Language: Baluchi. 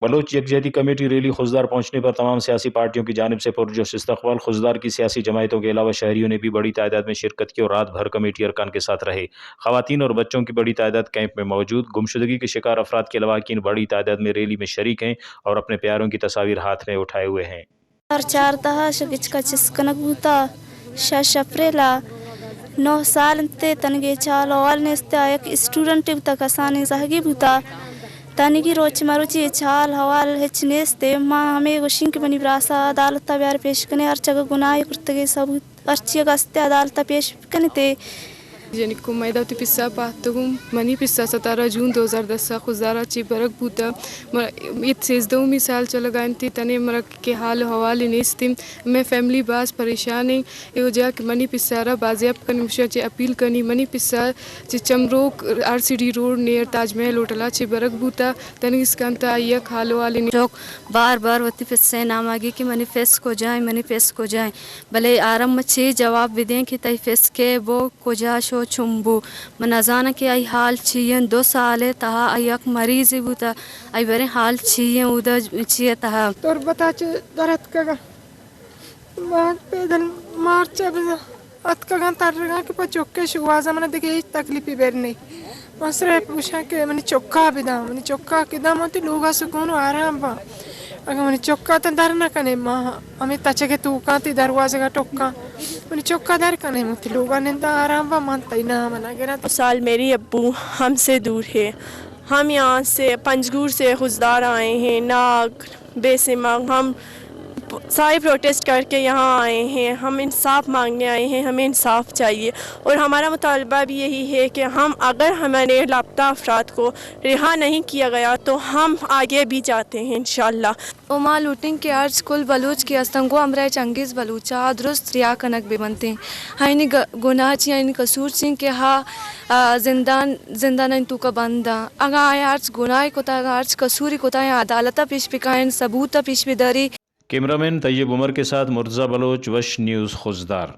بلوچ یکجہتی کمیٹی ریلی خضدار پہنچنے پر تمام سیاسی پارٹیوں کی جانب سے پرجوش استقبال۔ خضدار کی سیاسی جماعتوں کے علاوہ شہریوں نے بھی بڑی تعداد میں شرکت کی اور رات بھر کمیٹی ارکان کے ساتھ رہے۔ خواتین اور بچوں کی بڑی تعداد کیمپ میں موجود۔ گمشدگی کے شکار افراد کے لواحقین بڑی تعداد میں ریلی میں شریک ہیں اور اپنے پیاروں کی تصاویر ہاتھ میں اٹھائے ہوئے ہیں۔ ہر چار تہا شگچ کا چست کنگ بوتا۔ شش اپریل ء نو سال انت تنگے چال حوال نیست ء یک اسٹوڈنٹے بوتا کسانیں زہگے بوتا۔ تنگی روچ مروچی اے چال حوال ہچ نیست ء ما ہمے گوشیں کہ منی براسا عدالت ء بیار پیش کنے ہرچ اگہ گناہے کرتگے ثبوت ہرچی اگہ است ء عدالت ء پیش بکنتے۔ جنکو، مئے دا وتی پسا پاتگوں۔ منی پسا ستارہ جون دو ہزار دس ء خضدارا چہ برگ بوتہ۔ م-، ایت سیزدہمی سال چلگا انت، تنے مرا کہ حال و حوالے نیست۔ مئے فیملی باز پریشان ایں۔ اے وجہ کہ منی پسا را بازیاب کنی، مشا چہ اپیل کنی۔ منی پسا چہ چمروک R C D road near Taj Mahal ہوٹلا چہ برگ بوتہ۔ تنیز کنت آئی یک حال و حالے نیست۔ چوک بار بار وتی پسے ناما گی کہ منی پس کجا ایں، منی پس کجا ایں۔ بلے آرم چے جواب بدیں کہ تئی پس کئے بو، کجا شو، چون بو؟ من نزاناں کہ آئی حال چی انت۔ دو سال ء تہا آئی یک مریضے بوتہ، آئی بریں حال چی انت، اودا چی ء تہا؟ تربت ء چہ در اتکگ ء ما پیدل مارچ ء بزاں اتکگاں ترگاں کہ پہ چک ء شوہاز ء من ء دگہ ہچ تکلیپے بر نئیں۔ من صرف گوشاں کہ منی چکا بداں، منی چکا کہ داں من وتی لوگا سکون و آرام باں۔ اگاں منی چکا تاں در نہ کنے، ما ہمے تچگ ء توکاں تئی دروازگ ء ٹکاں۔ منی چکا در کنے، من وتی لوگا ننداں آرام باں، من تئی نام ء نہ گراں۔ سال میرے ابو ہم سے دور ہے۔ ہم یہاں سے پنجگور سے خضدار آئے ہیں، ناگ، بیسیمگ، ہم سارے پروٹیسٹ کر کے یہاں آئے ہیں، ہم انصاف مانگنے آئے ہیں، ہمیں انصاف چاہیے۔ اور ہمارا مطالبہ بھی یہی ہے کہ ہم، اگر ہمارے لاپتہ افراد کو رہا نہیں کیا گیا تو ہم آگے بھی جاتے ہیں انشاءاللہ۔ و ما لوٹیں کہ ہرچ کل بلوچ کہ ہستن گوں ہمراہ چنگیز بلوچ ء درست رہا کنگ بہ بنتیں۔ آئینی گ-، گناہ چی، آئینی قصور چی کہ ہا، آ، زندان، زندان ء توکا بند آں۔ اگاں آیا ہرچ گناہ کتا، اگاں ہرچ قصوری کتا، آیا عدالت ء پیش بکائین، ثبوت ء پیش بداری۔ کیمرہ مین طیب عمر کے ساتھ مرتضی بلوچ، وش نیوز، خضدار۔